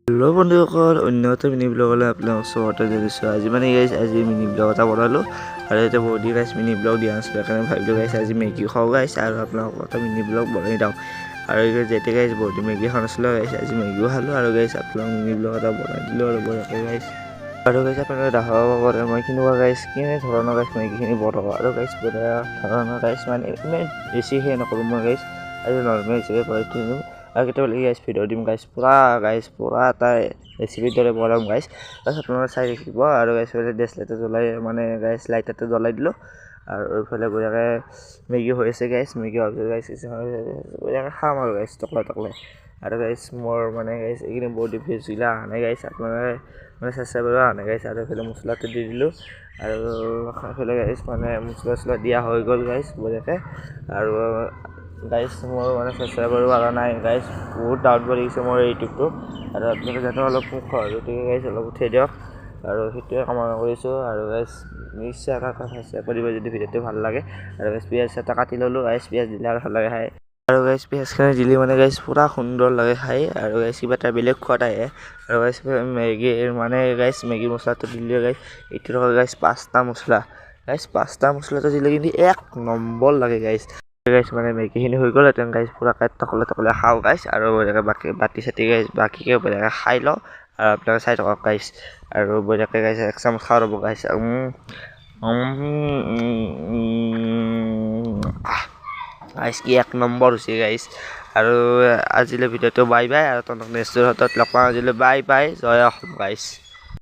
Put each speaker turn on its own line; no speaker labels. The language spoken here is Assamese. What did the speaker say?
হেল্ল' বন্ধুসকল, অন্য এটা মিনি ব্লগলৈ আপোনালোক চবতে জনাইছোঁ। আজি মানে গাইছ, আজি মিনি ব্লগ এটা বনালোঁ আৰু এতিয়া বহুত দিন গাইছ মিনি ব্লগ দিয়া নাছিলোঁ, সেইকাৰণে ভাবিলোঁ গাইছ আজি মেগী খাওঁ গাইছ আৰু আপোনালোকক এটা মিনি ব্লগ বনাই দিওঁ। আৰু যেতিয়া গাইছ বহুত দিন মেগী খোৱা নাছিলোঁ গাইছ, আজি মেগীও খালোঁ আৰু গাইছ আপোনালোক মিনি ব্লগ এটা বনাই দিলোঁ আৰু বঢ়িয়াকৈ গাইছ। আৰু গাইছ আপোনালোকে দেখাব পাৰে মই কেনেকুৱা গাইছ, কেনে ধৰণৰ গাইছ মেগীখিনি বনাওঁ। আৰু গাইছ বঢ়িয়া ধৰণৰ গাইছ, মানে ইমান বেছি সেই নকৰোঁ মই গাইছ, আৰু নৰ্মেল হিচাপে বনাই থৈ দিওঁ। আৰু কেতিয়াবা গাইছ ভিডিঅ' দিম গাইছ, পূৰা গাইছ পূৰা এটা ৰেচিপিৰ দৰে বনাম গাইছ, তাৰপিছত আপোনালোকে চাই থাকিব। আৰু গাইছ ডেছ লাইটটো জ্বলাই, মানে গাইছ লাইটাৰটো জ্বলাই দিলোঁ আৰু এইফালে বঢ়িয়াকৈ মেগী হৈ আছে গাইছ। মেগী হোৱাৰ পিছত গাইছ বঢ়িয়াকৈ খাম আৰু গাইছ টকলাই টকলাই। আৰু গাইছ মোৰ মানে গাইছ এইকেইদিন বহুত দিন ভিউজগিলা অহা নাই গাইছ, আপোনালোকে মানে ছাবস্ক্ৰাইবাৰো অহা নাই গাইছ। আৰু এইফালে মছলাটো দি দিলোঁ আৰু এইফালে গাইছ মানে মছলা চছলা দিয়া হৈ গ'ল গাইছ বঢ়িয়াকৈ। আৰু গাইছ মোৰ মানে ছাবস্ক্ৰাইবাৰো বাঢ়া নাই গাইছ, বহুত ডাউন পৰি গৈছে মোৰ ইউটিউবটো। আৰু আপোনালোকে যাতে অলপ মোক সহায় গতিকে গাইছ অলপ উঠাই দিয়ক আৰু সেইটোৱে কামনা কৰিছোঁ। আৰু গাইছ নিশ্চয় এটা ছাবস্ক্ৰাইব কৰিব যদি ভিডিঅ'টো ভাল লাগে। আৰু গাইছ পিঁয়াজ এটা কাটি ল'লোঁ গাইছ, পিঁয়াজ দিলে আৰু ভাল লাগে খাই। আৰু গাইছ পিঁয়াজখিনি দিলে মানে গাইছ পূৰা সুন্দৰ লাগে খাই আৰু গাইছ কিবা এটা বেলেগ সোৱাদ আহে। আৰু গাইছ মেগীৰ মানে গাইছ মেগী মছলাটো দিলে গাইছ এইটো থকা গাইছ 5টা মছলা গাইছ, 5টা মছলাটো দিলে কিন্তু এক নম্বৰ লাগে গাইছ। গাইছ মানে মেগীখিনি হৈ গ'ল, এতিয়া গাইছ পূৰা টকলে টকলে খাওঁ গাইছ। আৰু বঢ়িয়াকৈ বাকী বাতি চাতি গাইছ বাকীকে বঢ়িয়াকৈ খাই লওঁ আৰু আপোনালোকে চাই থাকক গাইছ। আৰু বঢ়িয়াকৈ গাইছ এক চামুচ খাওঁ ৰ'ব গাইছ। গাইছ কি এক নম্বৰ হৈছে গাইছ। আৰু আজিলৈ ভিডিঅ'টো বাই বাই, আৰু তহঁতক নেক্সট হাতত লগ পাওঁ। আজিলৈ বাই বাই, জয় অসম গাইছ।